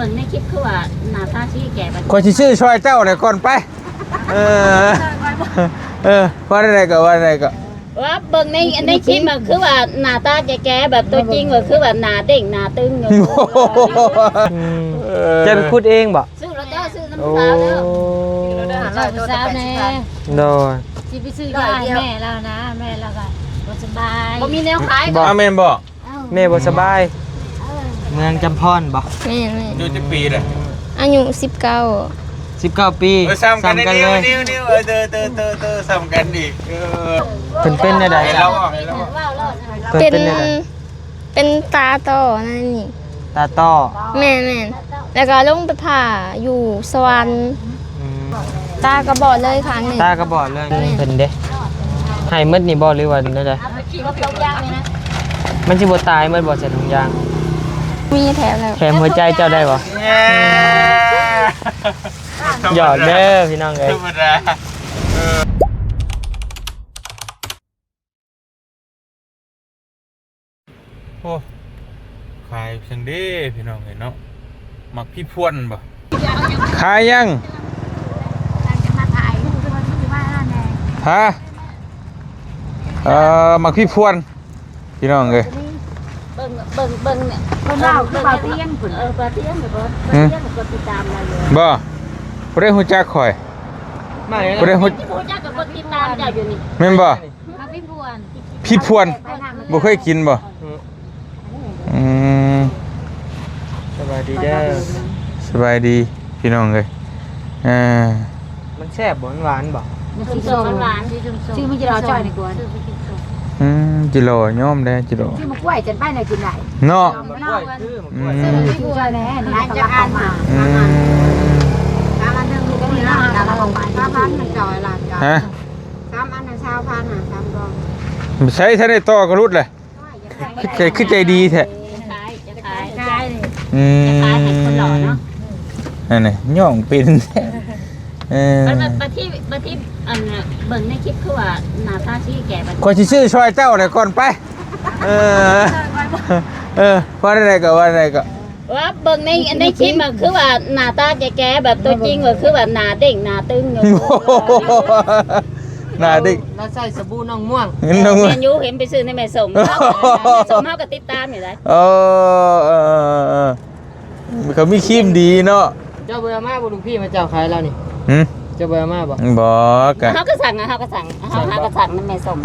ເບິ່ງໃນຄລິບຄືວ່າໜ້າຕາຊີ້ແກ່ບັດ ຂ້ອຍຊິຊື້ຊ່ອຍເຈົ້າແຫຼະກ່ອນໄປ. ເອີ ເອີ ວ່າແນວໃດກໍ ວ່າແນວໃດກໍ ວ່າເບິ່ງໃນ ໃນຄລິບມັນຄືວ່າໜ້າຕາແກ່ໆ ແບບຕົວຈິງກໍຄືວ່າໜ້າເດັ່ງໜ້າຕຶງຢູ່. ອືມ ເອີ ເຈົ້າໄປຂຸດເອງບໍ່? ຊື້ແລ້ວເຈົ້າ ຊື້ນຳຜູ້ສາວເດີ. ໂອ້ ຊື້ຜູ້ສາວແດ່. ໂດຍ ຊິໄປຊື້ຢາໃຫ້ແມ່ລາວນະ ແມ່ລາວກໍບໍ່ສະບາຍ ບໍ່ມີແນວຂາຍ. ບໍ່ ແມ່ນບໍ່? ແມ່ບໍ່ສະບາຍ. ເອີ ເມືອງຈຳພອນບໍ່? ແມ່ນໆ. ອາຍຸຈັກປີລະ? ອາຍຸສິບເກົ້າ. ສິບເກົ້າປີ. ເອີ ສ່ຳກັນ ສ່ຳກັນເລີຍ. ເອີ ເຕີໆໆ ສ່ຳກັນອີກ. ເອີ ເພິ່ນເປັນແນວໃດ? ໃຫ້ລາວເວົ້າ ໃຫ້ລາວເວົ້າ. ເພິ່ນເປັນແນວໃດ? ເປັນຕາຕໍ່ນັ້ນນີ້ ຕາຕໍ່. ແມ່ນໆ ແລ້ວກໍລົງໄປຜ່າຢູ່ສະຫວັນ. ອືມ ຕາກໍບອດເລີຍຂ້າງໜຶ່ງ. ຕາກໍບອດເລີຍ. ແມ່ນ. ເພິ່ນເດ້ ໃຫ້ໝົດນີ້ບໍ່ ຫຼືວ່າແນວໃດ? ມັນຊິບໍ່ຕາຍໝົດບໍ່ ໃສ່ຖົງຢາງ? ມີແຖມແລ້ວ. ແຖມຫົວໃຈເຈົ້າໄດ້ບໍ່? ຫຍອກເດີພີ່ນ້ອງເອີຍ. ທຳມະດາ. ເອີ ໂອ້ ຂາຍຈັ່ງເດ້ພີ່ນ້ອງເອີຍເນາະ. ໝາກພີພວນບໍ່? ຂາຍຍັງ? ຮະ? ເອີ ໝາກພີພວນພີ່ນ້ອງເອີຍ. ເບິ່ງ ເບິ່ງ ເບິ່ງ ເພິ່ນວ່າຄືວ່າຕຽງພຸ້ນ. ເອີ ວ່າຕຽງບໍ່? ວ່າຕຽງ ກໍຕິດຕາມລາວຢູ່. ບໍ່ ຜູ້ໃດຮູ້ຈັກຂ້ອຍ? ຜູ້ໃດຮູ້ຈັກກໍກົດຕິດຕາມເຈົ້າຢູ່ນີ້ ແມ່ນບໍ່? ໝາກພີພວນ. ພີພວນ ບໍ່ເຄີຍກິນບໍ່? ອືມ ອືມ ສະບາຍດີເດີ. ສະບາຍດີພີ່ນ້ອງເອີຍ. ອ່າ ມັນແຊບບໍ່? ມັນຫວານບໍ່? ມັນຊິສົ້ມ ມັນຫວານ. ຊື້ມັນຈິລໍຈ່ອຍນີ້ກ່ອນ. ອືມ ຈິລໍຍອມແດ່ ຈິລໍ. ຊື້ໝາກກ້ວຍຈັ່ງໄປໄດ້ກິນໄດ້ເນາະ. ໝາກກ້ວຍຄືໝາກກ້ວຍ. ອືມ ຊື້ຈ້ອຍແດ່ ໃຫ້ຈະອ່ານມາ. ອືມ ສາມອັນໜຶ່ງ ສາມພັນ ມັນຈ່ອຍລະ. ຮະ? ສາມອັນນະ ຊາວພັນນະ ສາມກ່ອງ. ໃຊ້ ໃຊ້ໄດ້ຕໍ່ກໍຫຼຸດແຫຼະ. ໃຈ ຄືໃຈດີແທ້. ຈະຂາຍ ຈະຂາຍ ຂາຍ. ອືມ ຈະຂາຍໃຫ້ຄົນຫຼໍ່ເນາະ. ນັ້ນແຫຼະ ຍ່ອງເປັນແທ້. ເອີ ບັດ ບັດ ບັດທີ່ ບັດທີ່ ອັນ ເບິ່ງໃນຄລິບຄືວ່າໜ້າຕາຊີ້ແກ່ບັດ ຂ້ອຍຊິຊື້ຊ່ອຍເຈົ້າແຫຼະກ່ອນໄປ. ເອີ ເອີ ວ່າແນວໃດກໍ ວ່າແນວໃດກໍ ວ່າເບິ່ງໃນ ໃນຄລິບມັນຄືວ່າໜ້າຕາແກ່ໆ ແບບຕົວຈິງກໍຄືວ່າໜ້າເດັ່ງໜ້າຕຶງຢູ່. ໜ້າເດັກ ລາວໃຊ້ສະບູນ້ອງມ່ວງ. ນ້ອງມ່ວງ ແມ່ນຢູ່ ເຫັນໄປຊື້ໃນແມ່ສົມ ແມ່ສົມເຮົາກໍຕິດຕາມຢູ່ໄດ໋. ເອີ ເອີ ເອີ ເອີ ເຂົາມີຄຣີມດີເນາະ. ເຈົ້າບໍ່ໄດ້ເອົາມາບໍ່ ລູກພີ່ມາເຈົ້າຂາຍລາວນີ້? ຫື? ເຈົ້າບໍ່ໄດ້ເອົາມາບໍ່? ບໍ່ ກະ ເຮົາກໍສັ່ງ ເຮົາກໍສັ່ງ ເຮົາ ເຮົາກໍສັ່ງນຳແມ່ສົມ.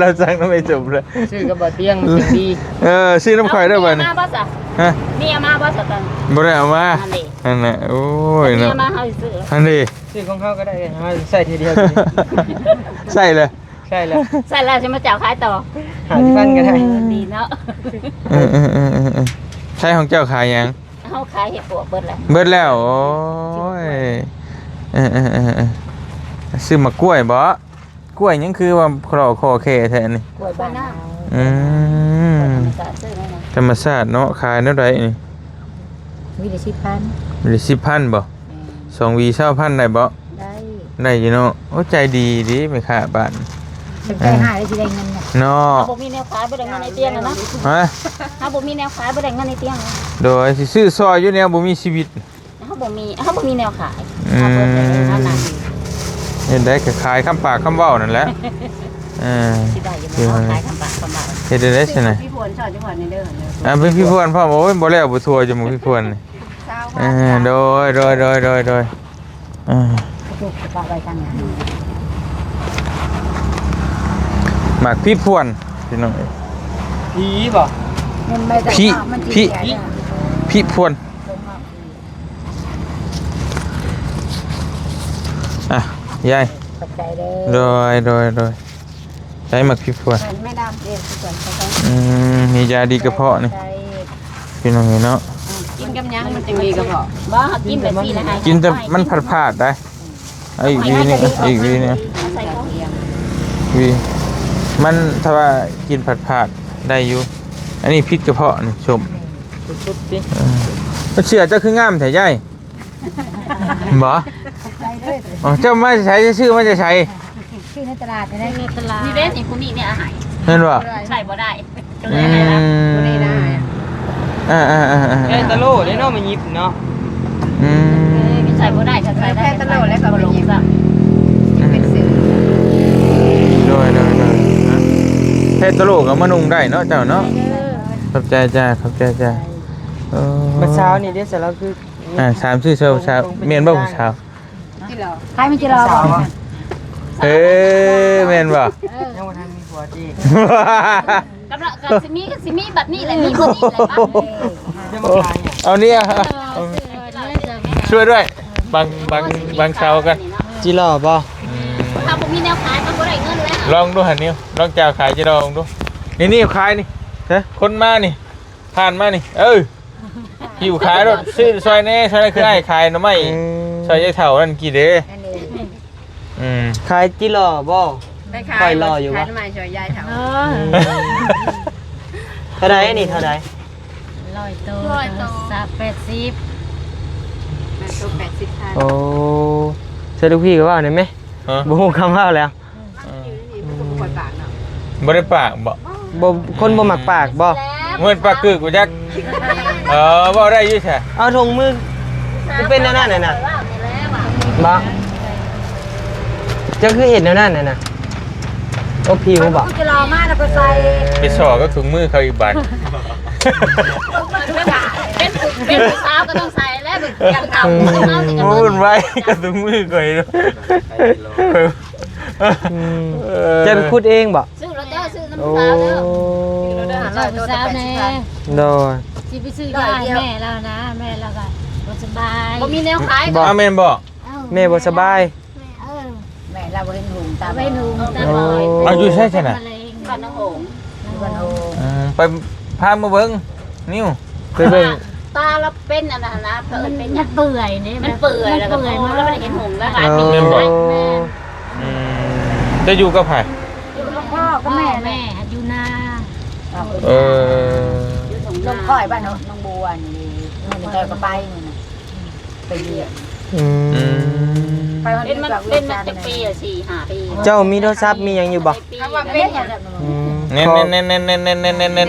ລາວສັ່ງນຳແມ່ສົມເລີຍ. ຊື້ກັບບໍ່ຕຽງມັນຈຶ່ງດີ. ເອີ ຊື້ນຳຂ້ອຍເດີບັດນີ້. ເອົາມາບໍ່ຊະ? ຮະ? ມີເອົາມາບໍ່ຊະຕອນ? ບໍ່ໄດ້ເອົາມາ. ອັນນີ້ ຫັ້ນນະ ໂອ້ຍເນາະ ອັນນີ້ເອົາມາເຮົາຊິຊື້ ຫັ້ນເດ ຊື້ຂອງເຮົາກໍໄດ້ ເຮົາໃຊ້ທີດຽວ. ໃຊ້ເລີຍ ໃຊ້ແລ້ວ ໃຊ້ແລ້ວຊິມາເຈົ້າຂາຍຕໍ່ ຫ້າສິບພັນກໍໄດ້. ເອີ ດີເນາະ. ເອີໆໆໆ ໃຊ້ຂອງເຈົ້າຂາຍຫຍັງ? ເຮົາຂາຍເຫັດປວກເບິດແລ້ວ ເບິດແລ້ວ. ໂອ້ຍ ເອີໆໆ ຊື້ໝາກກ້ວຍບໍ່? ກ້ວຍຫຍັງຄືວ່າຄໍ້ຄໍແຄ່ແທ້ນີ້? ກ້ວຍບ້ານນາ. ອືມ ກ້ວຍທຳມະຊາດ ຊື້ໄດ້ນະ ທຳມະຊາດເນາະ. ຂາຍແນວໃດນີ້? ຫວີລະສິບພັນ. ຫວີລະສິບພັນບໍ່? ແມ່ນ. ສອງຫວີຊາວພັນໄດ້ບໍ່? ໄດ້ ໄດ້ຢູ່ເນາະ. ໂອ້ ໃຈດີເດແມ່ຄ້າບ້ານ. ຄັນໃຈຮ້າຍແລ້ວຊິໄດ້ເງິນນະ ເນາະ. ເຮົາບໍ່ມີແນວຂາຍ ບໍ່ໄດ້ເງິນໃນຕຽງແລ້ວນະ. ຮະ? ເຮົາບໍ່ມີແນວຂາຍ ບໍ່ໄດ້ເງິນໃນຕຽງ. ໂດຍ ຊິຊື້ຊ່ອຍຢູ່ແນວບໍ່ມີຊີວິດ. ເຮົາບໍ່ມີ ເຮົາບໍ່ມີແນວຂາຍ. ອືມ ເຮົາເປີດເລີຍເຮົານັ້ນ ເຮັດໄດ້ກໍຂາຍຄຳປາກຄຳເວົ້ານັ້ນແຫຼະ. ເອີ ຊິໄດ້ຢູ່ບໍ່ ເຮົາຂາຍຄຳປາກຄຳເວົ້າ. ເຮັດໄດ້ຊັ້ນນະ ພີ່ພວນ ຊ່ອຍພີ່ພວນນີ້ເດີ. ອ່າ ເປັນພີ່ພວນພ້ອມ. ໂອ້ຍ ບໍ່ແລ້ວບໍ່ທົ່ວຢູ່ໝາກພີ່ພວນນີ້. ເອີ ໂດຍ ໂດຍ ໂດຍ ໂດຍ ໂດຍ. ອ່າ ໝາກພີພວນພີ່ນ້ອງເອີຍ. ພີບໍ່? ແມ່ນໃບຕະ ພີ ພີພວນ. ອ່ະ ຍາຍ ຂອບໃຈເດີ. ໂດຍ ໂດຍ ໂດຍ. ໃຊ້ໝາກພີພວນ ແມ່ດຳເອງຄືກັນ. ອືມ ມີຢາດີກະເພາະນີ້ ໃຊ້ ພີ່ນ້ອງເອີຍເນາະ. ກິນກັບຫຍັງມັນຈຶ່ງດີກະເພາະ? ບໍ່ ກິນແບບນີ້ລະ ກິນແຕ່ມັນຜາດໆໄດ໋. ເອົາອີກຫວີໜຶ່ງ ອີກຫວີໜຶ່ງ ຫວີ ມັນຖ້າວ່າກິນຜາດໆໄດ້ຢູ່. ອັນນີ້ພິດກະເພາະນີ້ ສົ້ມ ສຸດໆຕິ. ເອີ ເສື້ອເຈົ້າຄືງາມແທ້ຍາຍ? ບໍ່ ອໍ ເຈົ້າມາແຕ່ໃສ? ຊື້ມາແຕ່ໃສ? ຊື້ໃນຕະຫຼາດນີ້ແຫຼະ. ໃນຕະຫຼາດນີ້ເດ້ ນີ້ຜູ້ນີ້ນີ້ອາຫານ ແມ່ນບໍ່? ໃສ່ບໍ່ໄດ້ ກໍເລີຍໃຫ້ລະ. ອືມ ບໍ່ໄດ້ ເອີໆໆໆ ແຕ່ຕະໂຫຼເດ້ເນາະ ມາຫຍິບເນາະ. ອືມ ໃສ່ບໍ່ໄດ້ ໃສ່ໄດ້ ແພຕະໂລແລ້ວກໍບໍ່ລົງຊ້ຳ ເປັນສື່ ໂດຍ ໂດຍ ໂດຍ ແພຕະໂລກໍມານຸ່ງໄດ້ເນາະ ເຈົ້າເນາະ. ຂອບໃຈຈ້າ ຂອບໃຈຈ້າ. ເອີ ມື້ເຊົ້ານີ້ເດ້ ສາວລາວຄື ອ່າ ຖາມຊື່ສາວ ສາວ ແມ່ນບໍ່ຜູ້ສາວ? ຂາຍມັນຈິລໍບໍ່? ເອີ ແມ່ນບໍ່? ເອີ ຍັງບໍ່ທັນມີຜົວຕິ? ກຳລັງ ກໍຊິມີ ກໍຊິມີແບບນີ້ແຫຼະ ມີບໍ່ນີ້ແຫຼະ ເອົານີ້ ເອີ ເອົາ ຊ່ວຍດ້ວຍ ບັງ ບັງ ບັງເສົາກັນ. ຈິລໍບໍ່? ອືມ ຖ້າບໍ່ມີແນວຂາຍກໍບໍ່ໄດ້ເງິນແລ້ວ. ລອງດູຫັ້ນ ນິວ ລອງຈ້າວຂາຍຈິລໍລອງດູ. ນີ້ ນີ້ຂາຍນີ້ ຮະ ຄົນມານີ້ ຜ່ານມານີ້ ເອີ ຫິ້ວຂາຍໂລດ ຊື້ຊ່ອຍແດ່ ຊ່ອຍແດ່ ຄືອ້າຍຂາຍໜໍ່ໄມ້ ອືມ ຊ່ອຍຍາຍເຖົ້ານັ້ນກີ້ເດ້. ອືມ ຂາຍຈິລໍບໍ່? ໄປຂາຍ ຂ້ອຍລໍຢູ່ ຂາຍໜໍ່ໄມ້ຊ່ອຍຍາຍເຖົ້າ. ເອີ ອືມ ເທົ່າໃດນີ້ ເທົ່າໃດ? ຮ້ອຍໂຕ ຮ້ອຍໂຕ ສາມ ແປດສິບ ແປດສິບພັນ. ໂອ້ ໃສ່ລູກພີ່ກໍເວົ້າໄດ້ແມ? ຮະ ບໍ່ຮູ້ຄຳເວົ້າແລ້ວ. ອືມ ບໍ່ໄດ້ປາກເນາະ ບໍ່ ຄົນບໍ່ມັກປາກບໍ່? ເໝືອນປາກກຶກບໍ່ຈັກ. ເອີ ເວົ້າໄດ້ຢູ່ຊະ ເອົາຖົງມື ຄືເປັນແນວນັ້ນນະ ບໍ່? ເຈົ້າຄືເຮັດແນວນັ້ນນະ? ອົບຜິວບໍ່? ຄືລາມາແລ້ວກໍໃສ່ ໄປສໍ້ກັບຖົງມືເຂົາອີກບາດ. ເປັນ ເປັນຜູ້ສາວກໍຕ້ອງໃສ່ແລ້ວ ຢ່າງເກົ່າ ອືມ ເຮົານີ້ກໍ ວຸ້ນວາຍກັບຖົງມືຂ້ອຍ. ອືມ ເຈົ້າໄປຂຸດເອງບໍ່? ຊື້ແລ້ວເຈົ້າ ຊື້ນຳຜູ້ສາວເດີ. ໂອ້ ຊື້ແລ້ວເດີ ຫ້າຮ້ອຍໂຕ ສາວແດ່ ແປດສິບພັນ. ໂດຍ ຊິໄປຊື້ຢາໃຫ້ແມ່ລາວນະ ແມ່ລາວກໍບໍ່ສະບາຍ ບໍ່ມີແນວຂາຍ. ບໍ່ ອ້າວ ແມ່ນບໍ່? ເອົ້າ ແມ່ບໍ່ສະບາຍ. ເອີ ແມ່ລາວບໍ່ເຫັນຫຸງຕາ ບໍ່ເຫັນຫຸງຕາບອດ. ໂອ້ ເອົາຢູ່ໃສຊັ້ນນະ? ບ້ານໜອງໂຫງ ບ້ານໂຫງ. ອືມ ໄປພາມາເບິ່ງ ນິວ ໄປເບິ່ງ. ຕາລາວເປັນອັນນັ້ນນະ ເພິ່ນເປັນຫຍັງ ມັນເປື່ອຍເດ້ ມັນເປື່ອຍ ມັນເປື່ອຍ ແລ້ວກໍບໍ່ໄດ້ເຫັນຫຸງແລ້ວ. ໂອ້ ຫຼາຍປີ ແມ່ນບໍ່? ແມ່ນ. ອືມ ເຈົ້າຢູ່ກັບໃຜ? ຢູ່ກັບພໍ່ກັບແມ່ ແມ່ຢູ່ນາ. ເອີ ຢູ່ທົ່ງນາ ລົງຄ້ອຍ ບ້ານໜອງ ໜອງບົວນີ້ ມື້ໜຶ່ງເຈົ້າກໍໄປນີ້ນະ. ໄປຢ້ຽມ. ອືມ ອືມ ໄປຮອດ ເປັນມັນ ເປັນມັນຈັກປີອະ? ສີ່ຫ້າປີ. ເຈົ້າມີໂທລະສັບມີຫຍັງຢູ່ບໍ່? ອືມ ແນ່ໆໆໆໆໆໆ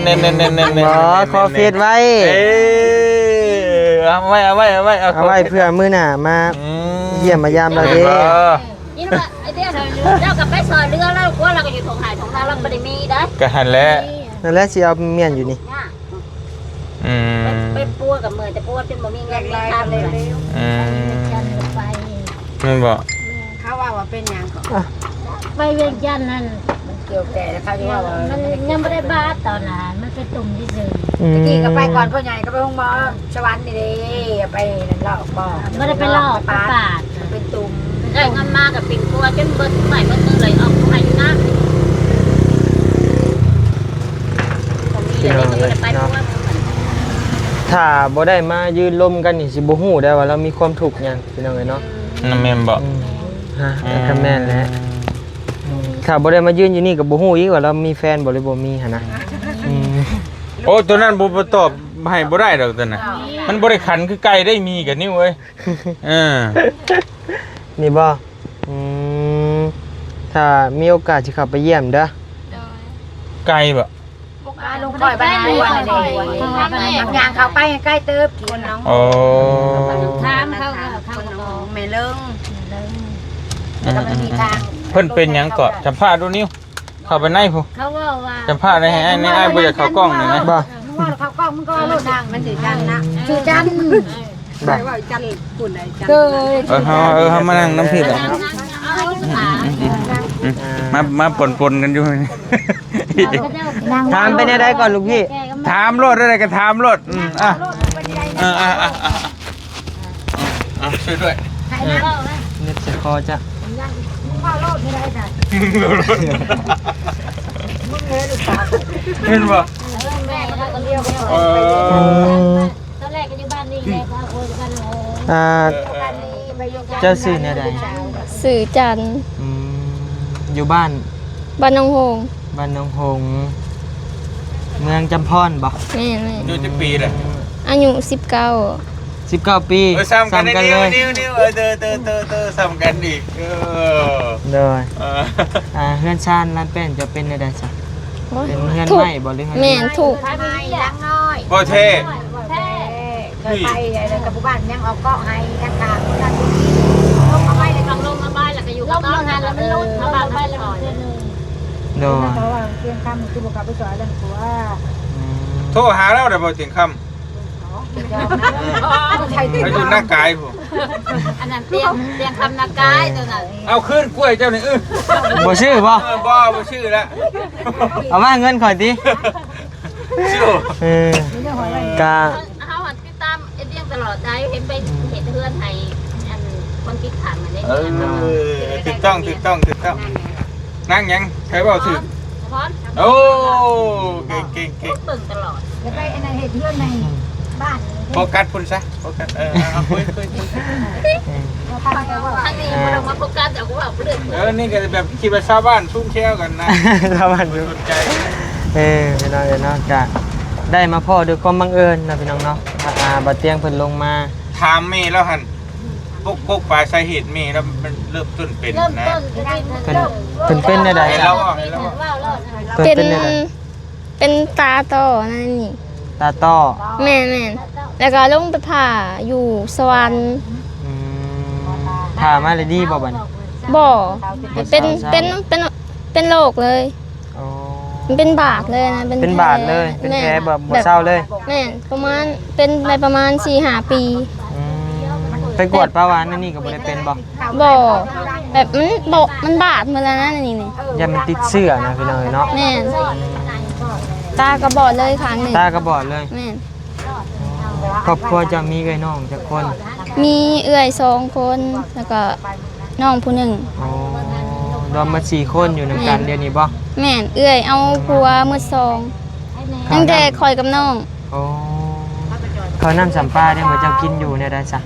ໆໆໆ ຂໍເຟສໄວ້. ເອີ ເອົາໄວ້ ເອົາໄວ້ ເອົາໄວ້ ເອົາ ເອົາໄວ້ເພື່ອມື້ໜ້າມາ ອືມ ຢ້ຽມມາຢາມລາວເດ້. ຍິນວ່າໄອ້ເດນ ເຈົ້າກໍໄປຊ່ອຍເຫຼືອລາວ ກວ່າລາວກໍຢູ່ທົ່ງໄຮ່ທົ່ງນາ ລາວບໍ່ໄດ້ມີໄດ໋. ກໍຫັ້ນແຫຼະ ນັ້ນແຫຼະ ຊິເອົາມຽນຢູ່ນີ້. ອືມ ໄປ ໄປປົວກັບເມື່ອຍ ແຕ່ປົວຈົນບໍ່ມີເງິນມີຄຳເລີຍ. ອືມ ແມ່ນບໍ່? ເຂົາວ່າ ວ່າເປັນຫຍັງກໍ ໄປວຽງຈັນນັ້ນ ມັນກ່ຽວແກ່ແລ້ວ ເຂົາວ່າ ມັນຍັງບໍ່ໄດ້ບາດຕອນນັ້ນ ມັນເປັນຕຸ່ມຊື່ໆ. ອືມ ຕະກີ້ກໍໄປກ່ອນພໍ່ໃຫຍ່ ກໍໄປໂຮງໝໍສະຫວັນນີ້ເດ້ ໄປນັ້ນລອກບໍ່ ບໍ່ໄດ້ໄປລອກ ໄປປາດ ໄປປາດ ເປັນຕຸ່ມ. ໄດ້ເງິນມາກໍປິ່ນປົວຈົນເບິດໄມ້ເບິດມືເລີຍ ອອກໄປຢູ່ນາ. ພີ່ນ້ອງເອີຍເນາະ ຖ້າບໍ່ໄດ້ມາຢືນລົມກັນນີ້ ຊິບໍ່ຮູ້ໄດ້ວ່າລາວມີຄວາມທຸກຫຍັງ ພີ່ນ້ອງເອີຍເນາະ. ອືມ ນັ້ນແມ່ນບໍ່? ອືມ ຮະ ອືມ ກໍແມ່ນແຫຼະ. ອືມ ຖ້າບໍ່ໄດ້ມາຢືນຢູ່ນີ້ ກໍບໍ່ຮູ້ອີກວ່າລາວມີແຟນບໍ່ ຫຼືບໍ່ມີຫັ້ນນະ. ອືມ ໂອ້ ຕົວນັ້ນບໍ່ ບໍ່ຕອບໃຫ້ບໍ່ໄດ້ດອກ ຕົວນັ້ນ ມັນບໍ່ໄດ້ຂັນຄືໄກ່ໄດ໋ ມີກັນນີ້ເວີຍ. ເອີ ນີ້ບໍ່? ອືມ ຖ້າມີໂອກາດຊິເຂົ້າໄປຢ້ຽມເດີ. ໂດຍ ໄກບໍ່? ບໍ່ໄກ ລົງຂ້ອຍໄປຫາ ຍ່າງເຂົ້າໄປໃກ້ເຕີບ ຄົນໜອງ ໂອ້ ທາງເຂົາກໍ ເຂົາກໍ ແມ່ເລິງ ແລ້ວກໍມັນມີທາງ. ເພິ່ນເປັນຫຍັງເກາະ? ສຳພາດດູ ນິວ ເຂົ້າໄປໃນພຸ້ນ ເຂົາເວົ້າວ່າ ສຳພາດໃນ ໃຫ້ອ້າຍ ໃນອ້າຍບໍ່ຢາກເຂົ້າກ້ອງນີ້ນະ. ບໍ່ ເວົ້າເຂົ້າກ້ອງ ມັນກໍເວົ້າໂລດນາງ ມັນຊື່ຈັນນະ ຊື່ຈັນ. ຊື່ຈັນ ເອີ ເຮົາ ເອີ ເຮົາມານັ່ງນຳພີ້ແຫຼະ ມາ ມາປົນໆກັນຢູ່. ຖາມໄປແນວໃດກ່ອນລູກພີ່? ຖາມໂລດ ແນວໃດກໍຖາມໂລດ. ອືມ ອ່ະ ເອີ ອ່ະ ອ່ະ ອ່ະ ອ່ະ ຊ່ວຍດ້ວຍ ເອີ ເນັດໃສ່ຄໍຈ້ະ. ເຫັນບໍ່? ເອີ ອືມ ຕອນແລກກໍຢູ່ບ້ານນີ້ແຫຼະ ອ່າ ເຈົ້າຊື່ແນວໃດ? ຊື່ຈັນ. ອືມ ຢູ່ບ້ານ? ບ້ານໜອງໂຮງ. ບ້ານໜອງໂຮງ ເມືອງຈຳພອນບໍ່? ແມ່ນໆ. ອາຍຸຈັກປີລະ? ອາຍຸສິບເກົ້າ. ສິບເກົ້າປີ. ເອີ ສ່ຳກັນ ສ່ຳກັນເລີຍ ນິວໆ ເອີ ເຕີໆໆ ສ່ຳກັນອີກ. ເອີ ໂດຍ ເອີ ອ່າ ເຮືອນຊານລານແປ້ນຈະເປັນແນວໃດຊະ? ໂອ້ຍ ເປັນເຮືອນໄມ້ບໍ່ ຫຼືເຮືອນ? ແມ່ນ ທຸກ ບໍ່ແທ້ ບໍ່ແທ້. ໄປ ແລ້ວກໍຜູ້ບ້ານຍັງເອົາເກາະໃຫ້ທາງຂ້າງຄົນນັ້ນຄົນນີ້ ລົງມາໄປ ແລ້ວກໍລົງມາໄປ ແລ້ວກໍຢູ່ກັບເຮົາ ແລ້ວມັນຫຼຸດ ເຮົາບ້ານມັນຖອນ ໂດຍ ເພາະວ່າຕຽງຄຳຄືບໍ່ກັບໄປຊ່ອຍແລ້ວຕົວະ ອືມ ໂທຫາລາວໄດ້ບໍ່ຕຽງຄຳ? ໄປຢູ່ນາກາຍພຸ້ນ ອັນນັ້ນຕຽງ ຕຽງຄຳນາກາຍ ເອີ ຕົວນັ້ນ ເອົາຄືນກ້ວຍເຈົ້ານີ້ ອື ບໍ່ຊື້ບໍ່? ເອີ ບໍ່ ບໍ່ຊື້ແລ້ວ ເອົາມາເງິນຂ້ອຍຕິ ຊື້ ເອີ ກະ ເຮົາ ເຮົາຕິດຕາມເອດຽງຕະຫຼອດໄດ໋ ເຫັນໄປເຮັດເຮືອນໃຫ້ອັນຄົນພິການນັ້ນເດ້ ເອີ ຖືກຕ້ອງ ຖືກຕ້ອງ ຖືກຕ້ອງ ນາງຫຍັງ ໃຜເວົ້າຖືກ? ສະພອນ ໂອ້ ເກັ່ງ ເກັ່ງ ເກັ່ງ ເບິ່ງຕະຫຼອດ ແລ້ວໄປອັນນັ້ນເຮັດເຮືອນໃນບ້ານ ໂຟກັສພຸ້ນຊະ ໂຟກັສ ເອີ ເອົາ ຄຸຍ ຄຸຍ ຄຸຍ ທາງນີ້ບໍ່ຕ້ອງມາໂຟກັສ ເອົາ ເວົ້າເລື່ອງ ເອີ ນີ້ກໍແບບຄິດວ່າຊາວບ້ານຊຸມແຊວກັນນະ ຊາວບ້ານ ບໍ່ສົນໃຈ ເອີ ພີ່ນ້ອງເອີຍເນາະ ກະໄດ້ມາພໍ້ດ້ວຍຄວາມບັງເອີນເນາະ ພີ່ນ້ອງເນາະ ອ່າ ບ່າວຕຽງເພິ່ນລົງມາ ຖາມແມ່ລາວຫັ້ນ ປົກ ປົກປາຍສາເຫດແມ່ລາວມັນເລີ່ມຕົ້ນເປັນນະ ເລີ່ມຕົ້ນ ເພິ່ນ ເພິ່ນເປັນແນວໃດ? ໃຫ້ລາວເວົ້າ ໃຫ້ລາວເວົ້າ ເພິ່ນເປັນແນວໃດ? ເປັນຕາຕໍ່ນັ້ນນີ້ ຕາຕໍ່ ແມ່ນໆ ແລ້ວກໍລົງໄປຜ່າຢູ່ສະຫວັນ ອືມ ຜ່າມາແລ້ວດີບໍ່ບັດນີ້? ບໍ່ ເປັນ ເປັນ ເປັນ ເປັນໂລກເລີຍ ອໍ ມັນເປັນບາດເລີຍນະ ເປັນ ເປັນບາດເລີຍ ເປັນແຜ ແມ່ນ ແບບບໍ່ເຊົາເລີຍ ແມ່ນ ປະມານ ເປັນໄດ້ປະມານສີ່ຫ້າປີ ອືມ ໄປກວດປະຫວັນອັນນີ້ກໍບໍ່ໄດ້ເປັນບໍ່? ບໍ່ ແບບມັນບໍ່ ມັນບາດໝົດແລ້ວນະ ອັນນີ້ນີ້ ຢ້ານມັນຕິດເຊື້ອນະ ພີ່ນ້ອງເອີຍເນາະ ແມ່ນ ຕາກໍບອດເລີຍຂ້າງໜຶ່ງ ຕາກໍບອດເລີຍ ແມ່ນ ຄອບຄົວເຈົ້າມີເອື້ອຍນ້ອງຈັກຄົນ? ມີເອື້ອຍສອງຄົນ ແລ້ວກໍນ້ອງຜູ້ໜຶ່ງ ອໍ ລວມໝົດສີ່ຄົນຢູ່ນຳກັນ ແມ່ນ ດຽວນີ້ບໍ່? ແມ່ນ ເອື້ອຍເອົາຜົວໝົດສອງ ຕັ້ງແຕ່ຂ້ອຍກັບນ້ອງ ອໍ ເຂົ້ານ້ຳສຳປາໄດ້ບໍ່ ເຈົ້າກິນຢູ່ແນວໃດຊະ?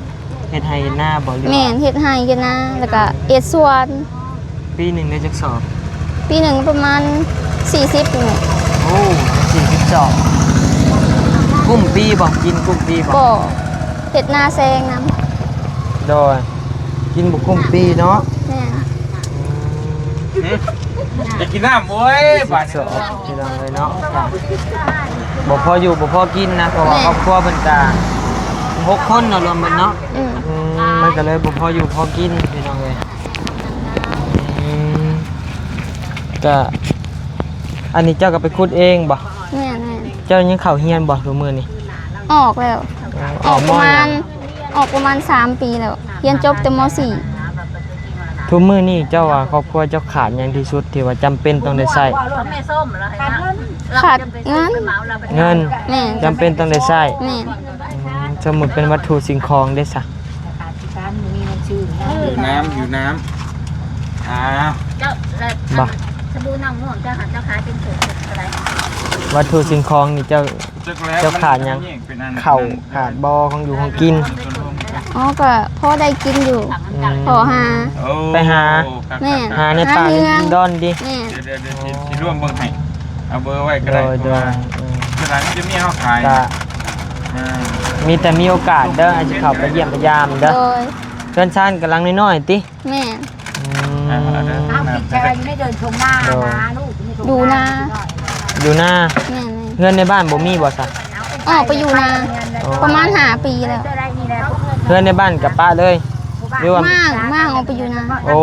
ເຮັດໄຮ່ເຮັດນາບໍ່ ຫຼືວ່າ? ແມ່ນ ເຮັດໄຮ່ເຮັດນາ ແລ້ວກະເຮັດສວນ. ປີໜຶ່ງໄດ້ຈັກສອບ? ປີໜຶ່ງປະມານສີ່ສິບນີ້ແຫຼະ. ໂອ້ ສີ່ສິບສອບ ກຸ້ມປີບໍ່? ກິນກຸ້ມປີບໍ່? ບໍ່ ເຮັດນາແຊງນຳ. ໂດຍ ກິນບໍ່ກຸ້ມປີເນາະ. ແມ່ນ. ອືມ ຢາກກິນນ້ຳ ໂອ້ຍ ບາດນີ້ ພີ່ນ້ອງເອີຍເນາະ ບໍ່ພໍຢູ່ບໍ່ພໍກິນນະ ເພາະວ່າ ແມ່ນ ຄອບຄົວເພິ່ນກະຫົກຄົນເນາະ ລວມເບິດເນາະ. ອືມ ອືມ ມັນກະເລີຍບໍ່ພໍຢູ່ພໍກິນ ພີ່ນ້ອງເອີຍ. ອືມ ກະ ອັນນີ້ເຈົ້າກໍໄປຂຸດເອງບໍ່? ແມ່ນໆ. ເຈົ້າຍັງເຂົ້າຮຽນບໍ່ທຸກມື້ນີ້? ອອກແລ້ວ ອໍ ອອກປະມານ ມ.ຫຍັງ? ອອກປະມານສາມປີແລ້ວ ຮຽນຈົບແຕ່ ມໍສີ່. ທຸກມື້ນີ້ເຈົ້າວ່າຄອບຄົວເຈົ້າຂາດຫຍັງທີ່ສຸດ ທີ່ວ່າຈຳເປັນຕ້ອງໄດ້ໃຊ້? ຂາດເງິນ. ເງິນ? ແມ່ນ. ຈຳເປັນຕ້ອງໄດ້ໃຊ້. ແມ່ນ. ອືມ ສົມມຸດເປັນວັດຖຸສິ່ງຂອງເດ້ຊະ? ຫິວນ້ຳ ຫິວນ້ຳ ອ້າວ ເຈົ້າ ແລ້ວ ບໍ່ ອັນສະບູນ້ອງມ່ວງເຈົ້າ ເຈົ້າຂາຍເປັນຖົງເທົ່າໃດ? ວັດຖຸສິ່ງຂອງນີ້ເຈົ້າ ເຈົ້າຂາດຫຍັງ? ເຂົ້າຂາດບໍ່ ຂອງຢູ່ຂອງກິນ? ອໍ ກໍພໍໄດ້ກິນຢູ່. ອືມ ພໍຫາ ໂອ້ ໄປຫາ ແມ່ນ ຫາໃນປ່າໃນດອນຕິ? ແມ່ນ. ດຽວໆ ຊິລວມເບິ່ງໃຫ້ ເອົາເບີໄວ້ກໍໄດ້. ໂດຍ ເພາະວ່າ ໂດຍ ອືມ ສ່ວນຫຼາຍມີແຕ່ເມຍເຮົາຂາຍ ກະ ອ່າ ມີແຕ່ມີໂອກາດເດີ ອາດຊິເຂົ້າໄປຢ້ຽມໄປຢາມເດີ. ໂດຍ ເຮືອນຊານກະຫຼັງນ້ອຍໆຕິ? ແມ່ນ. ອືມ ເຮົາຄິດແຕ່ວ່າຢູ່ໃນເດີ່ນທົ່ງນາ ໂດຍ ນາລູກ ຢູ່ນາ ຢູ່ນາ. ແມ່ນໆ. ເຮືອນໃນບ້ານບໍ່ມີບໍ່ຊະ? ອອກໄປຢູ່ນາ ອໍ ປະມານຫ້າປີແລ້ວ. ເຮືອນໃນບ້ານກະປະເລີຍ ຫຼືວ່າ ມ້າງ ມ້າງອອກໄປຢູ່ນາ. ໂອ້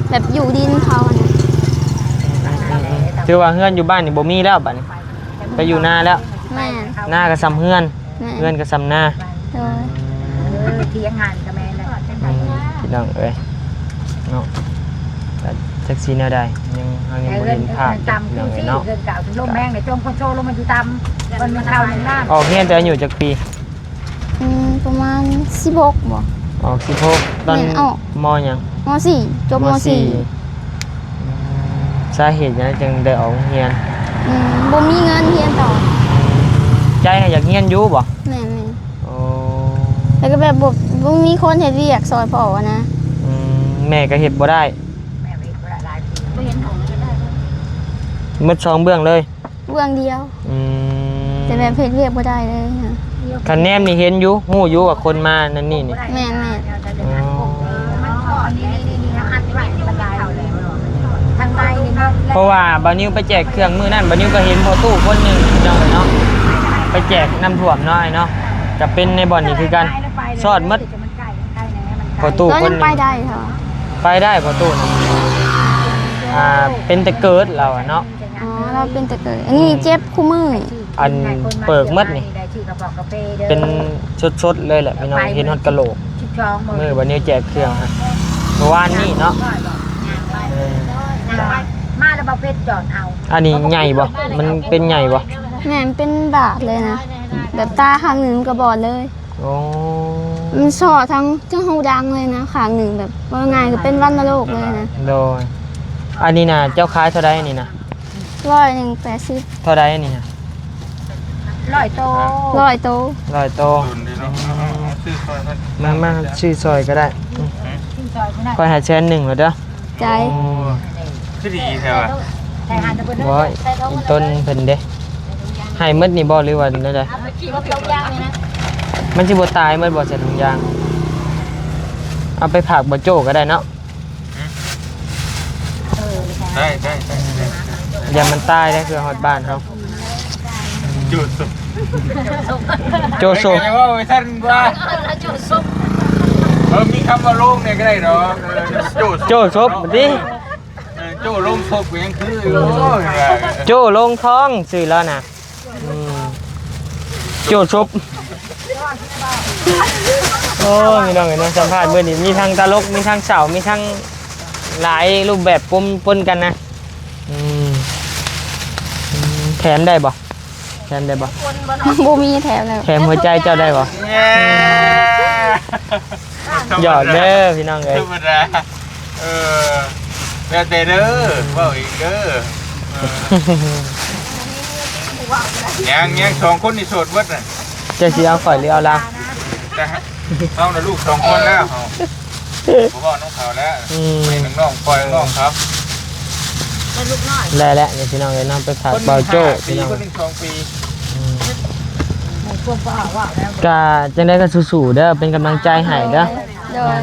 ແບບຢູ່ດິນເຂົາຫັ້ນນະ. ອືມໆໆ ຖືວ່າເຮືອນຢູ່ບ້ານນີ້ບໍ່ມີແລ້ວບັດນີ້ ໄປຢູ່ນາແລ້ວ. ແມ່ນ. ນາກໍສ່ຳເຮືອນ ແມ່ນ ເຮືອນກໍສ່ຳນາ. ໂດຍ ເອີ ຖຽງຫັ້ນກໍແມ່ນແຫຼະ. ອືມ ພີ່ນ້ອງເອີຍເນາະ ຈັກຊິແນວໃດ ຍັງ ເຮົາຍັງບໍ່ເຫັນພາບເດ້ ພີ່ນ້ອງເອີຍເນາະ. ລົມແຮງເດ້ ຈົມຄົນໂຊລົງມາຢູ່ຕ່ຳ ເພິ່ນເຂົ້າໜຶ່ງນ້ຳ. ອອກຮຽນແຕ່ອາຍຸຈັກປີ? ອືມ ປະມານສິບຫົກບໍ່? ອອກສິບຫົກ ຕອນ ແມ່ນ ອອກ ມໍຫຍັງ? ມໍສີ່ ຈົບມໍສີ່ ມໍສີ່. ອືມ ສາເຫດຫຍັງຈຶ່ງໄດ້ອອກໂຮງຮຽນ? ອືມ ບໍ່ມີເງິນຮຽນຕໍ່. ໃຈຫັ້ນຢາກຮຽນຢູ່ບໍ່? ແມ່ນໆ. ໂອ້ ແລ້ວກໍແບບບໍ່ ບໍ່ມີຄົນເຮັດວຽກຊ່ອຍພໍ່ນະ. ອືມ ແມ່ກໍເຮັດບໍ່ໄດ້ ບໍ່ເຫັນຫອງເຮັດໄດ້ ໝົດສອງເບື້ອງເລີຍ. ເບື້ອງດຽວ. ອືມ ແຕ່ແບບເຮັດວຽກບໍ່ໄດ້ເລີຍ. ຄັນແນມນີ້ເຫັນຢູ່ ຮູ້ຢູ່ວ່າຄົນມານັ້ນນີ້ນີ້. ແມ່ນໆ. ອໍ ເພາະວ່າບ່າວນິວໄປແຈກເຄື່ອງມື້ນັ້ນ ບ່າວນິວກໍເຫັນພໍ່ຕູ້ຄົນໜຶ່ງ ພີ່ນ້ອງເອີຍເນາະ ໄປແຈກນ້ຳຖ້ວມເນາະ ອ້າຍເນາະ. ກະເປັນໃນບ່ອນນີ້ຄືກັນ ຊອດໝົດ. ພໍ່ຕູ້ ຕອນ ຄົນນີ້ຍັງໄປໄດ້ເນາະ ໄປໄດ້ພໍ່ຕູ້ນະ ອ່າ ເປັນແຕ່ເກີດລາວອະເນາະ. ອໍ ລາວເປັນແຕ່ເກີດ ອັນນີ້ເຈັບຄູ່ມື້. ອັນເປີກໝົດນີ້ ເປັນສົດໆເລີຍແຫຼະພີ່ນ້ອງ ເຫັນຮອດກະໂຫຼກ. ມື້ບາດນີ້ແຈກເຄື່ອງ ມື້ວານນີ້ເນາະ. ເອີ ມາແລ້ວບໍ່ເພັດຈອດເອົາ. ອັນນີ້ໃຫຍ່ບໍ່? ມັນເປັນໃຫຍ່ບໍ່? ແມ່ນ ເປັນບາດເລີຍນະ ແບບຕາຂ້າງໜຶ່ງກະບອດເລີຍ. ໂອ້ ມັນຊອດທັງ ທັງຫູດັງເລີຍນະ ຂ້າງໜຶ່ງ ແບບ ເວົ້າງ່າຍ ຄືເປັນວັນນະໂລກເລີຍນະ. ໂດຍ ອັນນີ້ນະ ເຈົ້າຂາຍເທົ່າໃດນີ້ນະ? ຮ້ອຍໜຶ່ງ ແປດສິບ. ເທົ່າໃດອັນນີ້ນະ? ຮ້ອຍໂຕ ຮ້ອຍໂຕ ຮ້ອຍໂຕ. ມາ ມາ ຊື້ຊ່ອຍກໍໄດ້ ຂ້ອຍໃຫ້ແສນໜຶ່ງແລ້ວເດີ. ໃຈ ໂອ້ ຄືດີແທ້ວະ. ບໍ່ ອີ່ຕົນເພິ່ນເດ້ ໃຫ້ໝົດນີ້ບໍ່ ຫຼືວ່າແນວໃດ? ມັນຊິບໍ່ຕາຍໝົດບໍ່ ໃສ່ຖົງຢາງ? ເອົາໄປຝາກບ່າວໂຈ້ກໍໄດ້ເນາະ. ໄດ້ ໄດ້ ໄດ້ ຢ່າມັນຕາຍໄດ້ ເພື່ອຮອດບ້ານເຮົາ. ໂຈໂຊ ໂຈໂຊ ເອີ ເວົ້າໄປຊັ້ນວ່າ ເອີ ມີຄຳວ່າໂລງນີ້ກໍໄດ້ດອກ. ເອີ ໂຈໂຊ ໂຈສົບຕິ ເອີ ໂຈໂລງສົບກໍຍັງຄືຢູ່. ໂອ້ຍ ໂຈ້ໂລງທອງ ຊື່ລາວນະ. ອືມ ໂຈ້ສົບ. ໂອ້ຍ ພີ່ນ້ອງເອີຍເນາະ ສຳພາດມື້ນີ້ ມີທັງຕະຫຼົກ ມີທັງເສົ້າ ມີທັງຫຼາຍຮູບແບບປົນ ປົນກັນນະ. ອືມ ອືມ ແຖມໄດ້ບໍ່? ແຖມໄດ້ບໍ່? ບໍ່ມີແຖມແລ້ວ. ແຖມຫົວໃຈເຈົ້າໄດ້ບໍ່? ແນ່ ຢອກເດີພີ່ນ້ອງເອີຍ ທຳມະດາ. ເອີ ແລ້ວແຕ່ເດີ ເວົ້າອີກເດີ. ເອີ ຍັງ ຍັງ ສອງຄົນນີ້ໂສດເບິດນະ. ເຈົ້າຊິເອົາຂ້ອຍ ຫຼືເອົາລາວ? ເຮົານະລູກສອງຄົນແລ້ວ ເຮົາບໍ່ເວົ້ານຳເຂົາແລ້ວ. ອືມ ໃຫ້ນ້ອງໆ ປ່ອຍນ້ອງເຂົາ. ແລ້ວລູກນ້ອຍ ແລ້ວແຫຼະ ນີ້ພີ່ນ້ອງເອີຍເນາະ ໄປຝາກບ່າວໂຈ້ ຄົນໜຶ່ງຫ້າປີ ຄົນໜຶ່ງສອງປີ. ອືມ ກະຈັ່ງໃດກໍສູ້ໆເດີ ເປັນກຳລັງໃຈໃຫ້ເດີ. ໂດຍ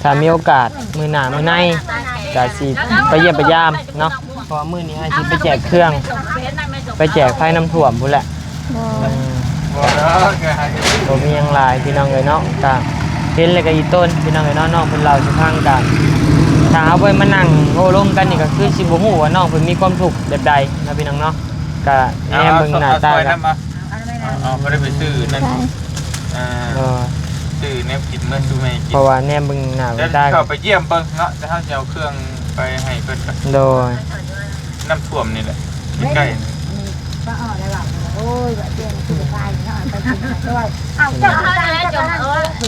ຖ້າມີໂອກາດມື້ໜ້າມື້ໃນ ກະຊິໄປຢ້ຽມໄປຢາມເນາະ ເພາະວ່າມື້ນີ້ອ້າຍຊິໄປແຈກເຄື່ອງ ໄປແຈກໄພນ້ຳຖ້ວມພຸ້ນແຫຼະ. ໂດຍ ອືມ ບໍ່ມີຫຍັງຫຼາຍພີ່ນ້ອງເອີຍເນາະ ກະເຫັນແລ້ວກະອີ່ຕົນພີ່ນ້ອງເອີຍເນາະ. ນ້ອງເພິ່ນເລົ່າສູ່ຟັງ ກະຖ້າເຮົາບໍ່ໄດ້ມານັ່ງໂອ້ລົມກັນນີ້ ກະຄືຊິບໍ່ຮູ້ວ່ານ້ອງເພິ່ນມີຄວາມທຸກແບບໃດເນາະ ພີ່ນ້ອງເນາະ. ກະແນມເບິ່ງໜ້າຕາ ເອົາ ເອົາ ບໍ່ໄດ້ໄປຊື້ນັ້ນ ອ່າ ຊື້ແນວກິນມາສູ່ແມ່ກິນ ເພາະວ່າແນມເບິ່ງໜ້າເບິ່ງຕາ ເຂົ້າໄປຢ້ຽມເບິ່ງເນາະ ແລ້ວເຮົາຊິເອົາເຄື່ອງໄປໃຫ້ເພິ່ນ. ໂດຍ ນ້ຳຖ້ວມນີ້ແຫຼະ ໃກ້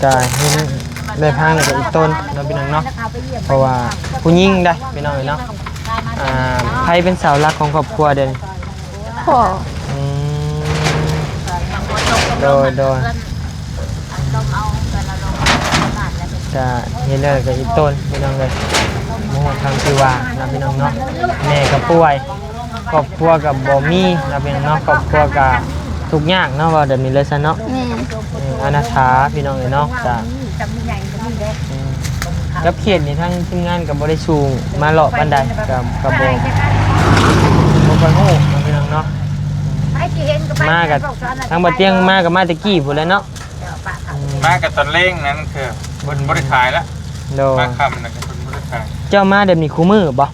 ໆ ກະເຫັນແມ່ພັງນີ້ກະອີ່ຕົນເນາະ ພີ່ນ້ອງເນາະ ເພາະວ່າຜູ້ຍິງໄດ໋ ພີ່ນ້ອງເອີຍເນາະ. ອ່າ ໃຜເປັນເສົາຫຼັກຂອງຄອບຄົວເດ? ພໍ່. ອືມ ໂດຍ ໂດຍ ກະເຫັນແລ້ວກະອີ່ຕົນພີ່ນ້ອງເອີຍ ບໍ່ຮູ້ຄຳຊິວ່າເນາະ ພີ່ນ້ອງເນາະ. ແມ່ກະປ່ວຍ ຄອບຄົວກະບໍ່ມີເນາະ ພີ່ນ້ອງເນາະ ຄອບຄົວກະທຸກຍາກເນາະ ເວົ້າແບບນີ້ເລີຍຊະເນາະ. ແມ່ນ ເອີ ອະນາຖາພີ່ນ້ອງເອີຍເນາະ. ກະ ອືມ ກັບເຂດນີ້ທາງທີມງານກະບໍ່ໄດ້ສູງມາເລາະປານໃດ ກະ ກະບໍ່ ບໍ່ຄ່ອຍຮູ້ເນາະ ພີ່ນ້ອງເນາະ. ມາກະ ທາງບ່າວຕຽງມາກະມາແຕ່ກີ້ພຸ້ນແຫຼະເນາະ. ອືມ ມາກະຕອນແລງນັ້ນຄືເພິ່ນບໍ່ໄດ້ຂາຍລະ. ໂດຍ ມາຄ່ຳນັ້ນກະເພິ່ນບໍ່ໄດ້ຂາຍ. ເຈົ້າມາແບບນີ້ຄູ່ມື້ບໍ່?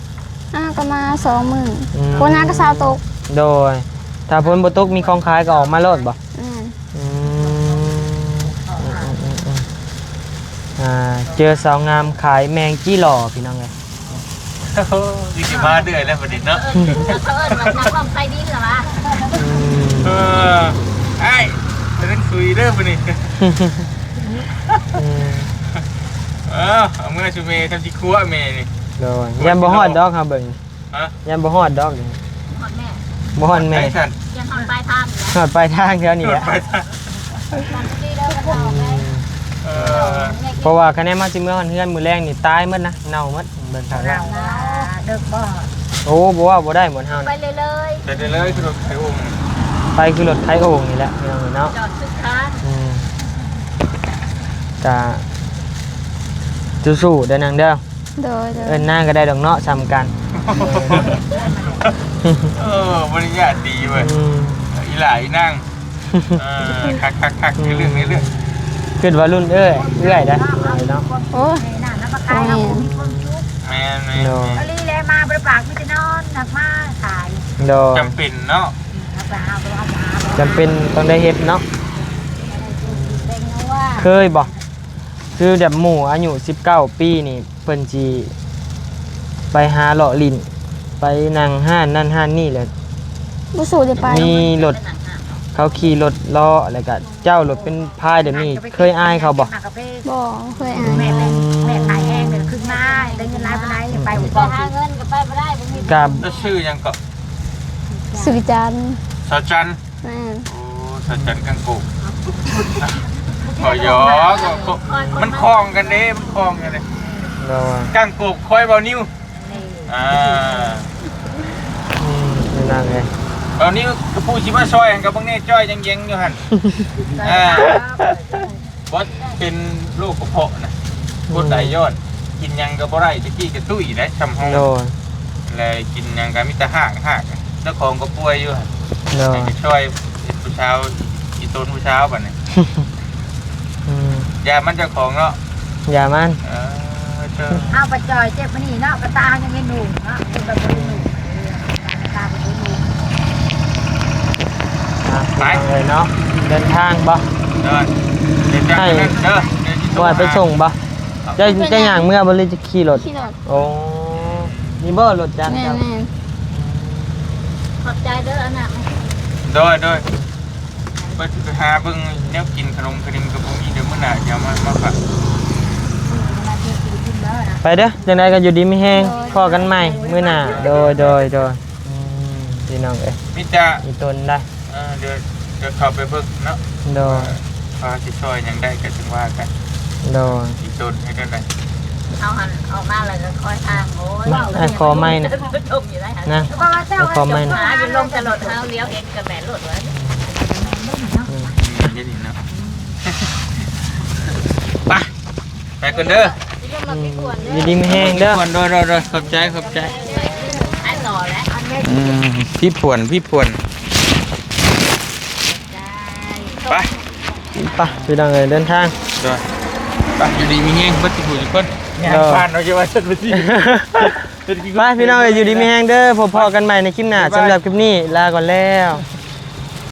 ອ້າ ກະມາສອງມື້. ອືມ ຝົນຫາກະເຊົາຕົກ. ໂດຍ ຖ້າຝົນບໍ່ຕົກມີຂອງຂາຍກະອອກມາໂລດບໍ່? ແມ່ນ. ອືມ ອືມ ອືມ ອືມ ອ່າ ເຈີສາວງາມຂາຍແມງຈີ່ຫຼໍ່ ພີ່ນ້ອງເອີຍ. ໂອ້ ຄືຊິມາເລື້ອຍແລ້ວບັດນີ້ເນາະ. ເອີ ເຂົາເອີ້ນວ່ານັກຮ້ອງໃຕ້ດິນລະວະ. ອືມ ເອີ ອ້າຍ ໄປເບິ່ງສຸຍເດີບັດນີ້. ອືມ ເອີ ເອົາເມືອຊູເມ ທຳຊິຄົວແມ່ນີ້. ໂດຍ ຢ້ານບໍ່ຮອດດອກ ເຮົາເບິ່ງ ຮະ? ຢ້ານບໍ່ຮອດດອກ ຮອດແມ່ ບໍ່ຮອດແມ່ ໄປຊັ້ນ ຢ້ານຮອດປາຍທາງນີ້ແຫຼະ ຮອດປາຍທາງແຖວນີ້ແຫຼະ. ຮອດປາຍທາງ ອືມ ເອີ ເພາະວ່າຄະແນນມາຊິເມືອຮອດເຮືອນມື້ແລງນີ້ຕາຍໝົດນະ ເນົ່າໝົດ ເບິ່ງຄັກແລ້ວ. ເດິກບໍ່? ໂອ້ ບໍ່ເວົ້າບໍ່ໄດ້ໝົດເຮົາ ໄປເລື້ອຍໆ ໄປເລື້ອຍໆ ຄືລົດໄຖໂອ່ງ ໄປຄືລົດໄຖໂອ່ງນີ້ແຫຼະ ພີ່ນ້ອງເອີຍເນາະ. ຈອດສຸດທາງ ອືມ ກະສູ້ໆເດີນາງເດີ. ໂດຍ ໂດຍ ເອີ້ນນາງກໍໄດ້ດອກເນາະ ສ່ຳກັນ. ເອີ ມາລະຍາດດີເວີຍ. ອືມ ອີ່ຫຼ້າ ອີ່ນາງ. ເອີ ຄັກໆໆ ໃນເລື່ອງ ໃນເລື່ອງ ຄິດວ່າລຸ້ນເອື້ອຍ ເອື້ອຍໄດ໋ເນາະ. ໂອ້ຍ ແມ່ນໆ ໂດຍ ອີ່ຫຼີແຫຼະ ມາບໍ່ໄດ້ປາກ ມີແຕ່ນອນ ນັກມາຂາຍ. ໂດຍ ຈຳເປັນເນາະ ອືມ ຈຳເປັນຕ້ອງໄດ້ເຮັດເນາະ. ເຄີຍບໍ່? ຄືແບບໝູ່ອາຍຸສິບເກົ້າປີນີ້ ເພິ່ນຊິໄປຫາເລາະຫຼິ້ນ ໄປນັ່ງຮ້ານນັ້ນຮ້ານນີ້ແຫຼະ ບໍ່ສູ້ໄດ້ໄປ. ມີລົດ ເຂົາຂີ່ລົດເລາະ ແລ້ວກະເຈົ້າລົດເປັນພາຍແບບນີ້ ເຄີຍອາຍເຂົາບໍ່? ບໍ່ເຄີຍອາຍ. ອືມ ແມ່ ແມ່ຂາຍແຮງ ຂຶ້ນມາໄດ້ເງິນຫຼາຍປານໃດ ໄປບໍ່ໄດ້ ຫາເງິນກໍໄປບໍ່ໄດ້ ບໍ່ມີ ກະ ແລ້ວຊື່ຫຍັງເກາະ? ຊື່ຈັນ ສາວຈັນ. ແມ່ນ. ໂອ້ ສາວຈັນກາງໂກກ ເວົ້າຫຍອກ ມັນຄ່ອງກັນເດ້ ມັນຄ່ອງກັນເດ້. ໂດຍ ກາງໂກກ ຂ້ອຍເວົ້ານິວ. ອ່າ ອືມ ນັ້ນແຫຼະ ເວົ້ານິວ ກະຜູ້ຊິມາຊ່ອຍຫັ້ນ ກະເບິ່ງແນ່ ຈ້ອຍຍັງເຢັງຢູ່ຫັ້ນ. ອ່າ ບໍ່ ເປັນໂລກກະເພາະນະ ອືມ ກົດໄອຍ້ອນ ກິນຫຍັງກໍບໍ່ໄດ້ ແຕ່ກີ້ກະຕຸ້ຍໄດ໋ ຊ່ຳເຮົາ. ໂດຍ ແລະ ກິນຫຍັງກໍມີແຕ່ຮາກ ຮາກ ເຈົ້າຂອງກໍປ່ວຍຢູ່ຫັ້ນ. ໂດຍ ໃຫ້ໄປຊ່ອຍເຮັດຜູ້ສາວ ອີ່ຕົນຜູ້ສາວບັດນີ້. ອືມ ຢາມັນເຈົ້າຂອງເນາະ ຢາມັນ. ເອີ ເຈົ້າ ເຮົາໄປຈ່ອຍເຈັບມື້ນີ້ເນາະ ກະຕາເຮົາຍັງເຫັນໜຸ່ມເນາະ ເພິ່ນກໍບໍ່ໄດ້ໜຸ່ມ ຕາກໍບໍ່ໜຸ່ມ. ອ່ະ ໄປເລີຍເນາະ ເດີນທາງບໍ່? ເດີນ ເດີນທາງນັ້ນເດີ ບໍ່ໃຫ້ໄປສົ່ງບໍ່? ເຈົ້າ ເຈົ້າຍ່າງເມືອບໍ່ ຫຼືຈະຂີ່ລົດ? ຂີ່ລົດ. ໂອ້ ນີ້ບໍ່ລົດຈັກ ແມ່ນ ເຈົ້າ? ແມ່ນ. ຂອບໃຈເດີ ອັນນັ້ນ. ໂດຍ ໂດຍ ໄປຫາເບິ່ງແນວກິນ ຂະໜົມຂະໜິມກໍບໍ່ມີ ດຽວມື້ໜ້າຊິເອົາມາ ມາຝາກ. ໄປເດີ ຈັ່ງໃດກໍຢູ່ດີມີແຮງ ໂດຍ ພໍ້ກັນໃໝ່ມື້ໜ້າ. ໂດຍ ໂດຍ ໂດຍ. ອືມ ພີ່ນ້ອງເອີຍ ມີແຕ່ອີ່ຕົນໄດ໋. ເອີ ດຽວ ດຽວເຂົ້າໄປເບິ່ງເນາະ. ໂດຍ ວ່າຊິຊ່ອຍຫຍັງໄດ້ກໍຈຶ່ງວ່າກັນ. ໂດຍ ອີ່ຕົນເຮັດຈັ່ງໃດ ເຮົາຫັ້ນອອກມາແລ້ວກໍຄອຍທາງ. ໂອ້ຍ ມາ ອ້າຍຂໍໄມ້ນະ ນະ ອ້າຍຂໍໄມ້ນະ. ອ່າ ຢູ່ລົງຈະລົດເຮົາ ລ້ຽວເຫັນກໍແມ່ນລົດວ່າ ອືມ ເຮັດອີ່ເນາະ. ໄປ ໄປກ່ອນເດີ ອືມ ຢູ່ດີມີແຮງເດີ. ໂດຍ ໂດຍ ໂດຍ ຂອບໃຈ ຂອບໃຈ. ອືມ ພີ່ພວນ ພີ່ພວນ ໄປ ໄປ ພີ່ນ້ອງເອີຍ ເດີນທາງ. ໂດຍ ໄປ ຢູ່ດີມີແຮງເບິດທຸກຜູ້ທຸກຄົນ. ໂດຍ ຜ່ານເອົາຢູ່ວ່າຊັ້ນວ່າຊິ ໄປ ພີ່ນ້ອງເອີຍ ຢູ່ດີມີແຮງເດີ ພົບພໍ້ກັນໃໝ່ໃນຄລິບໜ້າ. ສຳລັບຄລິບນີ້ລາກ່ອນແລ້ວ.